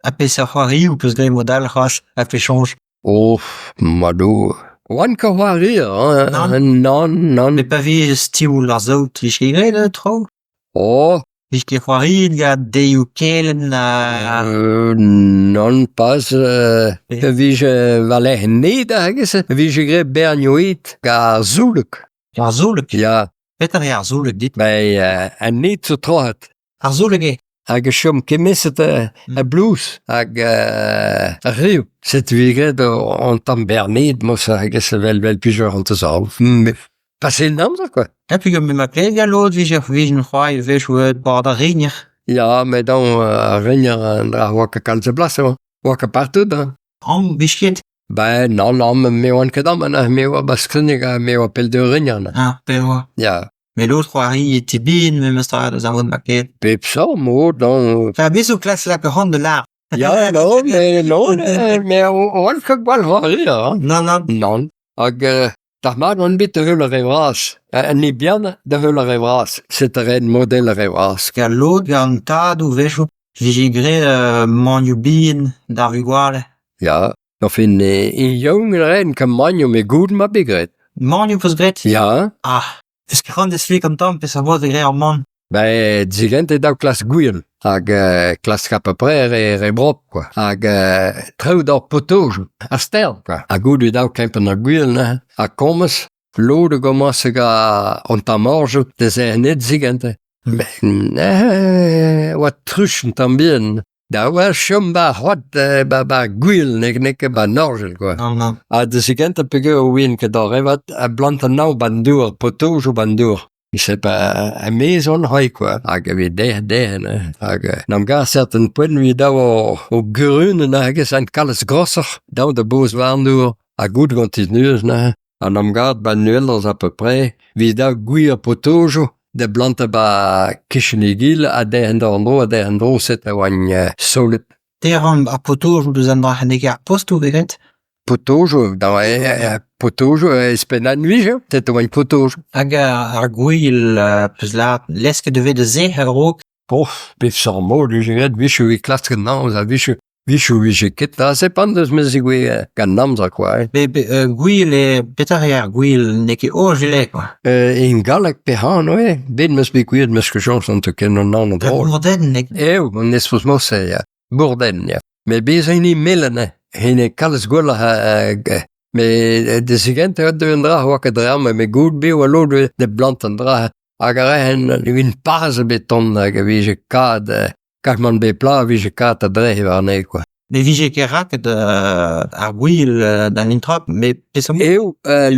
Ha peseurt c'hoarioù 'peus graet mod-all c'hoazh a pe soñj ? Oh, madoù. 'Oan ket c'hoarier hein, nann, nann. Met pa vez stioul ar saout 'vije ket graet traoù ? Oh. 'Vije ket c'hoariet gant deioù kelenn ha... Nann, pas. Pa vije war-lerc'h an ed aze e vije graet bernioù ed gant ar soulog. Ar soulog ? Ya. Petra eo ar soulog dit ? Ben, an ed zo troc'het. Ar soulog eo ? Hag e chom kemmesket a-blouz hag ar reoù. Setu eo graet an tamm bern-ed moa hag evel 'vel plijeur an teuzal. Pase an amzer kwa. Ha peogwir m'emañ klevet gant lod 'vije 'vijent c'hoari a-wechoù e-pad ar rinier. Ya, met dañ ar rinier an dra 'oa ket kalz a blas eo. 'Oa ket partout hein. Amañ 'vije ket ? Ben nann, nann, me 'oan ket amañ neuze, me 'oa 'ba Skrigneg ha me 'oa pell d'ur rinier neuze. Ah, pell 'oa. Ya. Met lod c'hoari e ti bihan memes tra da zaout ma ket. Pep seurt mod dañ. Enfin, bez zo klask lakaat c'hoant da lâr. Ya, non, mais non, mais 'oan ket gwall c'hoarier hein. Nann, nann. Nann. Hag d'ar mare on bet da heul ar re vras. An neb bihan da heul ar re vras. Set a raen model ar re vras. Gant lod gant tadoù 'wechoù 'vije graet manioù bihan d'ar vugale. Ya, enfin e yaouank a raen ket manioù met goût 'ma bet graet. Manioù 'peus graet ? Ya. Ah, 'Peus ket c'hoant da sflik an tamm peseurt mod e graer ar mann ? Ben digent eo dav klask gwir hag klask apeupre re re brop kwa hag traoù d'ar potojoù ar stern kwa ha goude dav kempenn ar gwir neuze ha komañs lod a gomañse gant an tamm orjoù da zerc'hen zigent met neuze 'oa truch un tamm bihan Da oa chom 'ba ar c'hoad 'ba 'ba ar gwil n'eo ket 'ba an orjal kwa. Nann, nann. Ha da zigentañ peogwir 'oan ket d'ar a blant an nav 'ba an dour, potojoù 'ba an dour. C'est pas e-maez on c'hoazh kwa. Hag evit derc'h derc'h neuze. Hag n'am gar certain poent evit dav o gurunenn hag ez int kalz grosoc'h. Dav da boz war an dour ha goût gant neuze neuze. An emgav 'ba Nuellañs à peu près 'vit dav gwir potojoù da blantañ 'ba kichen egile ha derc'hen d'an-dro ha derc'hen dro set a oan solet. Teran ar potojoù deus an dra n'eo ket ar postoù 'vez graet ? Potojoù, da potojoù ouzhpenn an nuit eo, set a oan potojoù. Hag ar gwel 'peus lâret lesket e vez da sec'h a-raok ? Oh, peseurt mod 'vije graet 'wechoù e klasken aoz a-wechoù 'Wechoù 'vije ket aze pan deus me zegouezh gant an amzer kwa hein. Be, be, gwil eo, petra eo ar gwil n'eo ket orjele kwa. En galleg pe anv eo, bet 'meus bet gwelet 'meus ket chañs an ken an anv drol. Bourdenn n'eo Eo, an espoz-se ya. Bourdenn ya. Met bezañ hini melen eo. Hini kalz gwelloc'h met da zigentañ eo un dra 'oa ket dre amañ met goût bev a lod da blant an dra hag a raen evit parzh ebet tont hag e vije kad Kar man bep plat e vije kat a-dreñv warnezhe kwa. Ne vije ket raket ar gwir d'an introp, met peseurt mod ? Eo,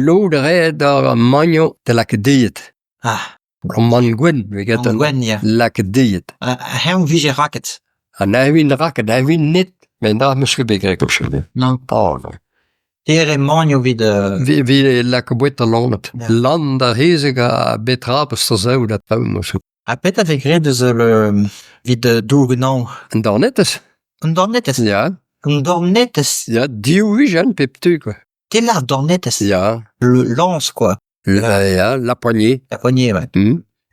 lod a rae d'ar magno da lakaat dilhad. Ah. Ur man gwenn 'vez Man gwenn, ya. Lakaat dilhad. Ha eñ 'vije raket ? Ha neuze 'vin raket, neuze 'vin net. Met na 'meus ket bet graet koulskoude. Non. Oh non. Ter emañ evit... Evit lakaat boued al loened. Lann d'ar c'hezeg ha betrabes da zaou da traoù 'meus. Ha petra 'vez graet eus ul evit dour-naon ? An dornetez. An dornetez ? Ya. An dornetez ? Ya, div wech pep tu quoi. Te lâr dornetez ? Ya. Le lance quoi. La, ya, la poignée. La poignée, ouais.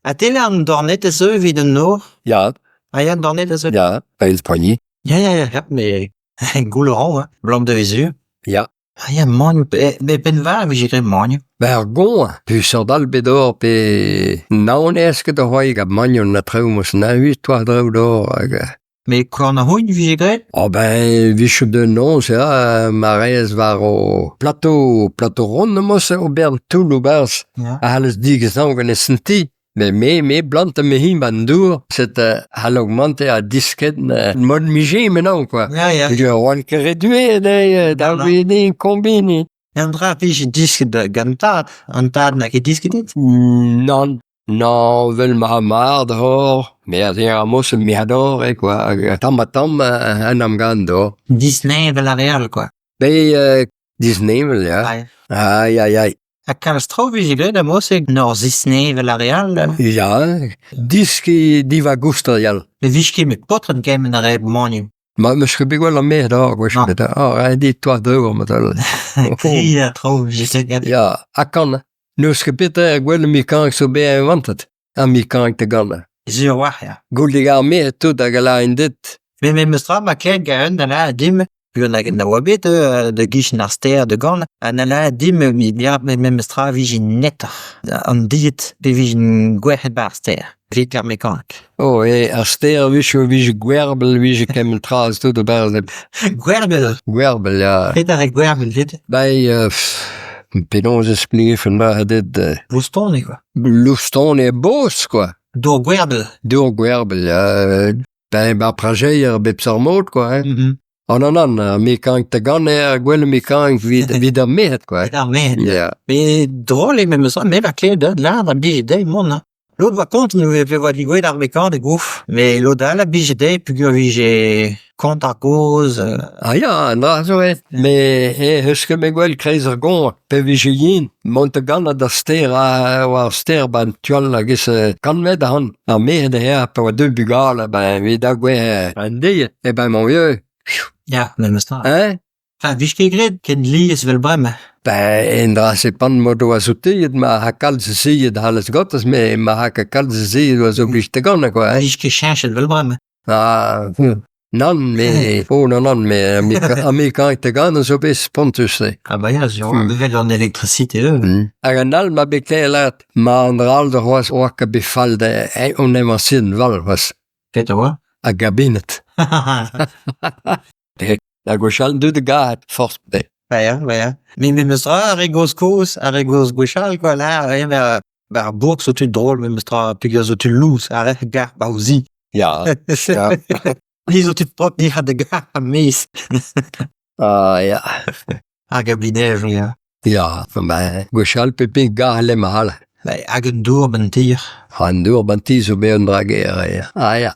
Ha te lâr an dornetez eo evit an nor ? Ya. Ah ya, an dornetez eo. Ya, une poignée. Ya, ya, ya, mais goût le rend, hein, blanc de Vésu. Ya. Ah ya, manioù, met penn-vat e vije graet manioù. Ben ar goñ, peseurt all bet d'ober pe naon aes ket da c'hoari gant manioù na traoù 'meus naouus toar draoù d'ober hag... Met korn ar c'hogn 'vije graet ? Oh ben 'vije d'un noz ya, ma rez war o plato, plato ront 'meus ober toulloù 'barzh. Ya. A c'hallez digezañ gant e senti. Met me, me 'blant ma hin 'ba 'n dour, set c'hall augmenter ha diskenn mod 'mije maintenant quoi. Ya, ya. Peogwir 'oan ket re duet eo, dav eo din kombiniñ. Un dra 'vije disket gant tad, an tad n'a ket disket dit ? Nann, nann, 'vel ma mard oc'h, me a ra mosse me adore quoi, hag tamm-ha-tamm en em gan d'or. Disheñvel ar re all quoi. Bet disheñvel ya. Aïe aïe aïe. Ha kalz traoù 'vije graet a-mod-se en ur zisheñvel ar re all. Ya, deskiñ diwar-goust ar re all. Ne vije ket met paotred kement a rae manioù. Ma 'meus ket bet gwell ar merc'hed àr gwech ebet. Ah, ret eo toaz d'ober ma taol. Tri ha traoù 'vije graet. Ya, ha kan. N'eus ket bet gwell mekanik zo bet inventet, ar mekanik da ganañ. Sur 'walc'h ya. Goude ar merc'hed tout hag a lârint dit. Met memestra 'ma klevet ganin da lâret dimp peogwir na oa bet da gichen ar stêr da gan ha 'na lâret dimp ya met memestra e vije netoc'h an dilhad pe vijent gwerc'het 'ba ar stêr evit ar mekanik. Oh eo ar stêr a-wechoù e vije gwerbel e vije kement tra zo d'ober. Gwerbel Gwerbel ya. Petra eo gwerbel dit? Ben penaos e splegefen ma dit Loustoni kwa. Loustoni e bos kwa. Dour gwerbel. Dour gwerbel ya. Ben 'ba prajeier bep seurt mod kwa hein. Mm -hmm. Oh nann nann, ar mekanik da gan eo ar gwellañ mekanik evit evit ar merc'hed kwa. Evit ar merc'hed. Ya. Met drol eo memes tra, me 'ma klevet da lâret a blije dezhi mont hein. Lod 'oa kont e oa degouezhet ar mekanik ouf, met lod all a blije dezhe peogwir e vije kont ar gozh. Ah ya, an dra zo eo. Met eh eus ket bet gwell kreiz ar goañv pe vije yen mont da gannañ d'ar stêr war ar stêr 'ba 'n tu all a-gez kant metr ac'hann. Ar merc'hed eo pa oa deuet bugale ben evit degouezh un deiz eh ben mon vieux. Ya, memes tra. Hein? Enfin, 'vije ket graet ken lies evel bremañ. Ben en dra-se pan m'o doa soutiet ma ha kalz eseet c'halles gortoz met ma ha ket kalz eseet oa zo blij da gannañ kwa hein. 'Vije ket cheñchet evel bremañ. Ah, nann, met oh nann, nann, met ar mekanik da gannañ zo bet spontus-se. Ah bah ya, sur, evel an elektrisite eo. Hag an all ma bet klevet lâret, ma an dra all da c'hoazh oa ket bet fall da on emañ sin val c'hoazh. Petra oa? A gabinet. Da gwechall deuet da garet forzh pe. Ba ya, ba ya. Met memestra, ar re gozh-kozh, ar re gozh gwechall kwa, là, ba ar bourk zo tud drol memestra, peogwir zo tud lous, ar re gar 'ba o zi. Ya, ya. Ni zo tud propr, ni 'c'ha da gar ar-maez. Ah ya. Hag a blijadur, ya. Ya, ben gwechall pep hini gar lem a c'hall. Ba, hag un dour 'ba 'n tier. An dour 'ba 'n ti zo bet un dra gaer, ya. Ah ya.